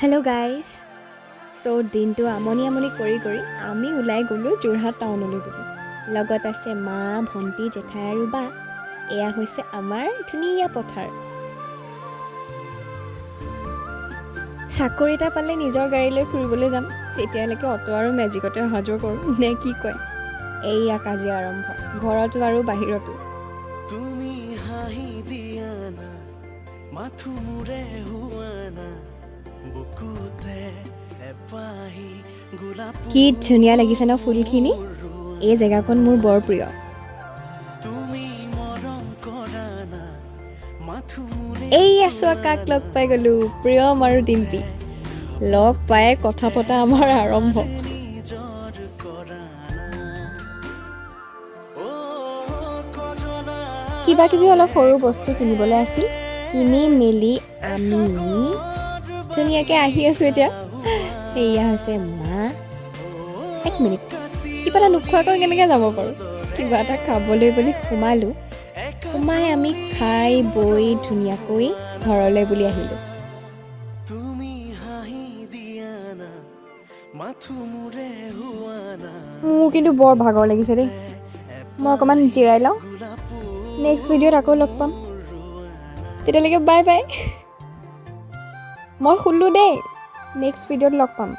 Hello' guys, চ' দিনটো আমনি আমনি কৰি কৰি আমি ওলাই গ'লোঁ যোৰহাট টাউনলৈ বুলি। লগত আছে মা, ভণ্টি, জেঠাই আৰু বা। এয়া হৈছে আমাৰ ধুনীয়া পথাৰ। চাকৰি এটা পালে নিজৰ গাড়ী লৈ ফুৰিবলৈ যাম। তেতিয়ালৈকে অ'টো আৰু মেজিকতে অহা যোৱা কৰোঁ নে কি কয়? এইয়া কাজিয়া আৰম্ভ, ঘৰতো আৰু বাহিৰতো। তুমি হাঁহি দিয়া না, মাথো মোৰে হোৱানা, বুকুতে এপাহি গোলাপ। কি ধুনীয়া লাগিছে ন ফুলখিনি? এই জেগাকণ মোৰ বৰ প্ৰিয়। তুমি মৰম কৰা না, মাথো মোৰে। এইয়া চোৱা, কাক লগ পাই গ'লোঁ! প্ৰিয়ম আৰু ডিম্পী লগ পাই কথা পতা আমাৰ আৰম্ভ। নিজৰ কৰা না, অ কজলা। কিবা কিবি অলপ সৰু বস্তু কিনিবলৈ আছিল। কিনি মেলি আমি ধুনীয়াকৈ আহি আছোঁ এতিয়া। সেয়া হৈছে মা। এক মিনিট, কিবা এটা নোখোৱাকৈ কেনেকৈ যাব পাৰোঁ? কিবা এটা খাবলৈ বুলি সোমালোঁ। সোমাই আমি খাই বৈ ধুনীয়াকৈ ঘৰলৈ বুলি আহিলোঁ। তুমি হাঁহি দিয়া না, মাথো মোৰে হোৱানা। মোৰ কিন্তু বৰ ভাগৰ লাগিছে দেই। মই অকণমান জিৰাই লওঁ। নেক্সট ভিডিঅ'ত আকৌ লগ পাম। তেতিয়ালৈকে বাই বাই। মই শুলোঁ দেই। নেক্সট ভিডিঅ'ত লগ পাম।